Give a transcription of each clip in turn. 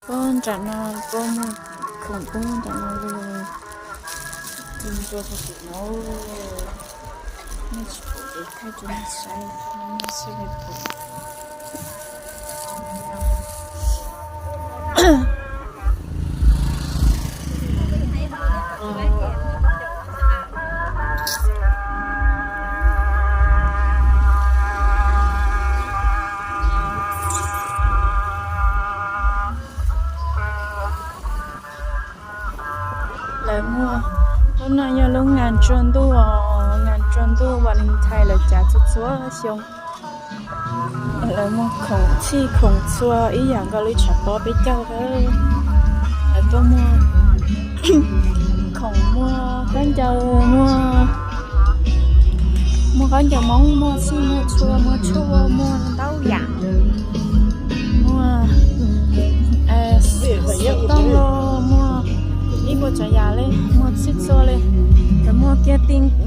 Puag nram no, puag muaj khoom puag nram no li. Tus ntsuag puag tim no, nej tsis pom ces thaij rau nej saib, nej saib li pom. Lawv muaj, lub no yog lub ngas tsua ntuj, ngas tsua ntuj Valentine lawv cav txhua txhua xyoo. Lawv muaj khoom txhij khoom txhua ib yam nkaus li tshav pob peb caug. Lawv tuaj muaj khoom, muaj khaub ncaws, muaj, muaj khaub ncaws Hmoob, muaj txhij, muaj txhua, muaj tshuaj, muaj ntau yam, muaj xov tooj, muaj ib puas tsav yam li, muaj txhij txhua li. Lawv muaj kiag,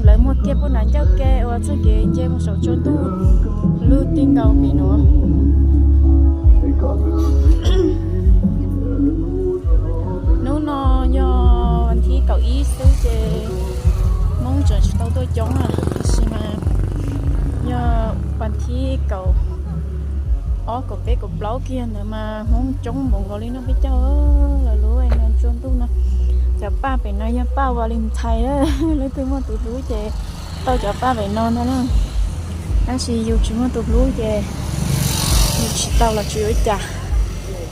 lawv muaj kiag puag nram ncauj ke uas txoj kev nce mus saum tsua ntuj lub tij nkaus pem no. Hnub no yog vas thib kaum ib xwb ces Hmoob tseem tsis tau tuaj coob na, tab sis mas yog vas thib kaum ob kaum peb kaum plaub kiag ntawd mas Hmoob coob npaum nkaus li no peb caug. Lawv lub ngas tsua ntuj no, cov paj pem no yog paj Valentine, leej twg muaj tus hlub ces tau cov paj pem no ntag na. Tab sis yus tsis muaj tus hlub ces yus tsis tau los tsis ua cas,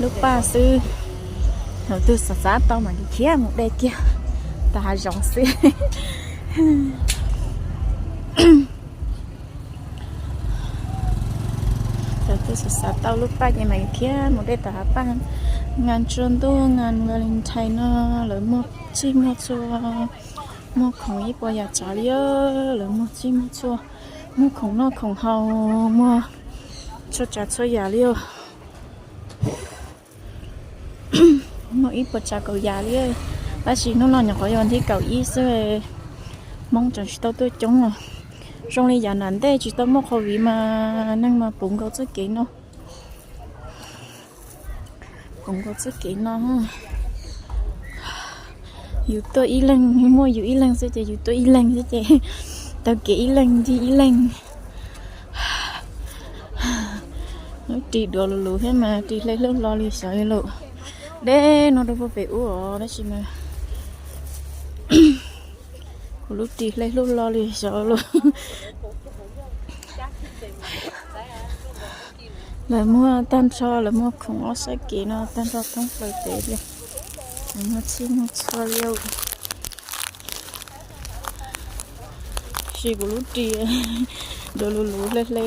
lub paj xwb. Thaum twg xav xav tau mas khiav mus de kiag tag hav zoov xwb. Thaum twg xav xav tau lub paj ces mas khiav mus de tag hav paj. Ngas tsua ntuj, ngas Valentine no lawv muaj txhij muaj txhua, muaj khoom ib puas yam tsav li. Lawv muaj txhij muaj txhua, muaj khoom noj khoom haus, muaj txhua tsav txhua yam li os. Muaj ib puas tsav kaum yam li. Tab sis hnub no nyuam qhuav yog vas thib kaum ib xwb, Hmoob tseem tsis tau tuaj coob os. Zoo li yav nram ntej tsis tau muaj COVID mas neeg mas puv nkaus txoj kev no, puv nkaus txoj kev no. Yus tuaj ib leeg, muaj yus ib leeg xwb ces yus tuaj ib leeg xwb ces taug kev ib leeg ncig ib leeg. Lub ris duav lus lus thiab mas ris hle hlub hlo li xyov li lawm. Deb no rau puag pem ub os, tab sis mas kuv lub ris hle hlub hlo li xyov lawm. Lawv muaj tag nrho, lawv muaj khoom ob sab kev no tag nrho thoob plaws pem li. Lawv muaj txhij muaj txhua li. Sis kuv lub ris duav lus lus hle hle.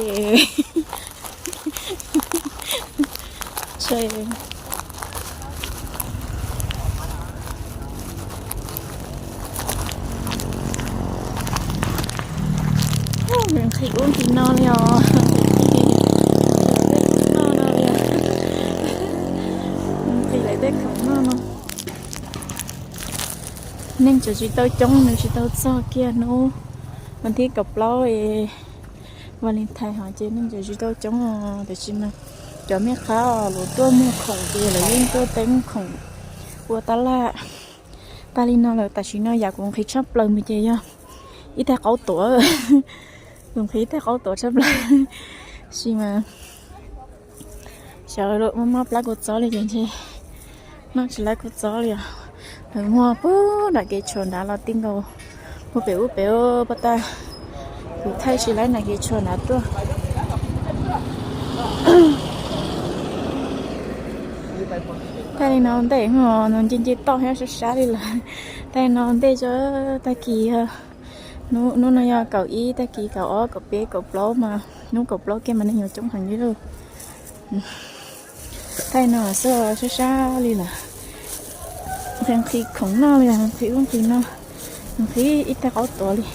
Nqhis ub nqhis no li os. Nqhis lawv tej khoom noj no li os. Nqhis lawv tej khoom noj no. Neeg tseem tsis tau coob, nws tsis tau txog kiag hnub vas thib kaum plaub Valentine hos ces neeg tseem tsis tau coob os. Tiam sis mas cov me qhab los tuaj muag khoom ces lawv yeej tuaj teeb khoom ua tab laj. Tag li no lawm, tam sim no yam kuv nqhis tshaj plaws mus ces yog ib tag qaub tuav. Kuv nqhis ib tag qaub tuav tshaj plaws. Sis mas xyov muaj mob plab kua txob li ces ntshe noj tsis laib kua txob li os. Lawv muag puag nram kev tshuam nrad los ti nkaus puag pem ub pem pab tag. Kuv thaij tsis laib nram kev tshuam nrad tuaj. Thaij li no ntej, nce nce toj thiab sab sab li lawm. Thaij li no ntej tso, tag kis, hnub no yog kaum ib, tag kis kaum ob kaum peb kaum plaub mas, hnub kaum plaub kiag mas neeg yuav coob heev li lauj. Thaij no xwb sab sab li lawm. Nqhis nqhis khoom noj li, nqhis ub nqhis no, nqhis ib tag qaub tuav li.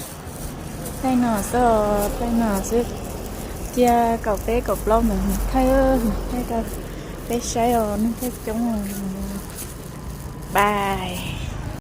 Thaij no xwb, thaij no xwb. Cia kaum peb kaum plaub mas thaij, thaij rau peb saib os, neeg thaij coob. Bye.